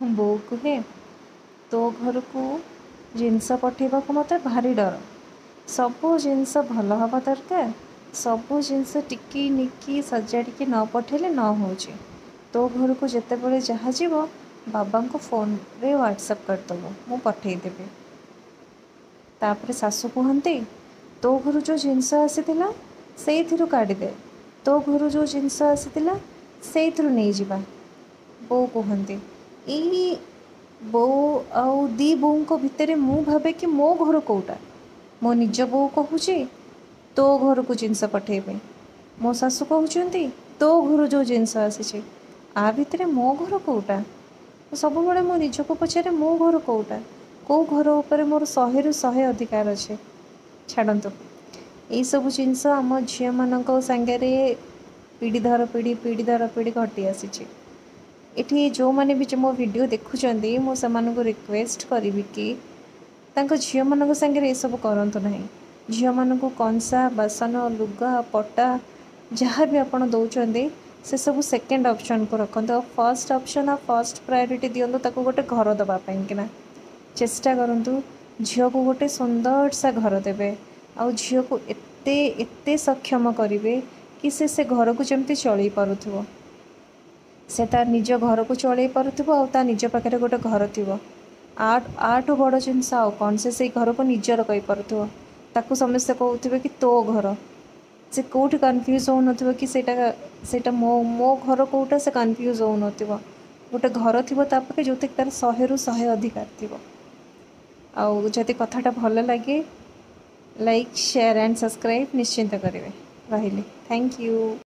ବୋଉ କୁହେ, ତୋ ଘରକୁ ଜିନିଷ ପଠେଇବାକୁ ମୋତେ ଭାରି ଡର। ସବୁ ଜିନିଷ ଭଲ ହେବା ଦରକାର, ସବୁ ଜିନିଷ ଟିକି ନିକି ସଜାଡ଼ିକି ନ ପଠେଇଲେ ନ ହେଉଛି। ତୋ ଘରକୁ ଯେତେବେଳେ ଯାହା ଯିବ, ବାବାଙ୍କୁ ଫୋନ୍ରେ ହ୍ୱାଟ୍ସଆପ୍ କରିଦେବୁ, ମୁଁ ପଠେଇଦେବି। ତାପରେ ଶାଶୁ କୁହନ୍ତି, ତୋ ଘରୁ ଯେଉଁ ଜିନିଷ ଆସିଥିଲା ସେଇଥିରୁ କାଢ଼ିଦେ, ତୋ ଘରୁ ଯେଉଁ ଜିନିଷ ଆସିଥିଲା ସେଇଥିରୁ ନେଇଯିବା। ବୋଉ କୁହନ୍ତି, ଏଇ ବୋଉ ଆଉ ଦି ବୋଉଙ୍କ ଭିତରେ ମୁଁ ଭାବେ କି ମୋ ଘର କେଉଁଟା? ମୋ ନିଜ ବୋଉ କହୁଛି ତୋ ଘରକୁ ଜିନିଷ ପଠେଇବେ, ମୋ ଶାଶୁ କହୁଛନ୍ତି ତୋ ଘରୁ ଯେଉଁ ଜିନିଷ ଆସିଛି। ଆ ଭିତରେ ମୋ ଘର କେଉଁଟା? ସବୁବେଳେ ମୁଁ ନିଜକୁ ପଚାରେ, ମୋ ଘର କେଉଁଟା? କେଉଁ ଘର ଉପରେ ମୋର 100ରୁ 100 ଅଧିକାର ଅଛି? ଛାଡ଼ନ୍ତୁ, ଏଇସବୁ ଜିନିଷ ଆମ ଝିଅମାନଙ୍କ ସାଙ୍ଗରେ ପିଢ଼ି ଧର ପିଢ଼ି, ପିଢ଼ି ଧର ପିଢ଼ି ଘଟି ଆସିଛି। ଏଠି ଯେଉଁମାନେ ବି ମୋ ଭିଡ଼ିଓ ଦେଖୁଛନ୍ତି, ମୁଁ ସେମାନଙ୍କୁ ରିକ୍ୱେଷ୍ଟ କରିବି କି ତାଙ୍କ ଝିଅମାନଙ୍କ ସାଙ୍ଗରେ ଏସବୁ କରନ୍ତୁ ନାହିଁ। ଝିଅମାନଙ୍କୁ କଂସା ବାସନ, ଲୁଗା ପଟା ଯାହା ବି ଆପଣ ଦେଉଛନ୍ତି, ସେସବୁ ସେକେଣ୍ଡ ଅପସନ୍କୁ ରଖନ୍ତୁ ଆଉ ଫାର୍ଷ୍ଟ ଅପସନ୍ ଆଉ ଫାର୍ଷ୍ଟ ପ୍ରାୟୋରିଟି ଦିଅନ୍ତୁ ତାକୁ ଗୋଟେ ଘର ଦେବା ପାଇଁକିନା। ଚେଷ୍ଟା କରନ୍ତୁ ଝିଅକୁ ଗୋଟେ ସୁନ୍ଦର ସା ଘର ଦେବେ ଆଉ ଝିଅକୁ ଏତେ ଏତେ ସକ୍ଷମ କରିବେ କି ସେ ସେ ଘରକୁ ଯେମିତି ଚଳେଇ ପାରୁଥିବ, ସେ ତା ନିଜ ଘରକୁ ଚଳେଇ ପାରୁଥିବ ଆଉ ତା ନିଜ ପାଖରେ ଗୋଟେ ଘର ଥିବ। ଆଠୁ ବଡ଼ ଜିନିଷ ଆଉ କ'ଣ? ସେ ସେଇ ଘରକୁ ନିଜର କହିପାରୁଥିବ, ତାକୁ ସମସ୍ତେ କହୁଥିବେ କି ତୋ ଘର। ସେ କେଉଁଠି କନଫ୍ୟୁଜ୍ ହେଉନଥିବ କି ସେଇଟା ମୋ ଘର କେଉଁଟା, ସେ କନଫ୍ୟୁଜ୍ ହେଉନଥିବ। ଗୋଟେ ଘର ଥିବ ତା ପାଖେ, ଯେଉଁଥିରେ ତାର 100ରୁ 100 ଅଧିକାର ଥିବ। ଆଉ ଯଦି କଥାଟା ଭଲ ଲାଗେ, ଲାଇକ୍, ସେୟାର ଆଣ୍ଡ ସବସ୍କ୍ରାଇବ୍ ନିଶ୍ଚିନ୍ତ କରିବେ। ରହିଲି, thank you.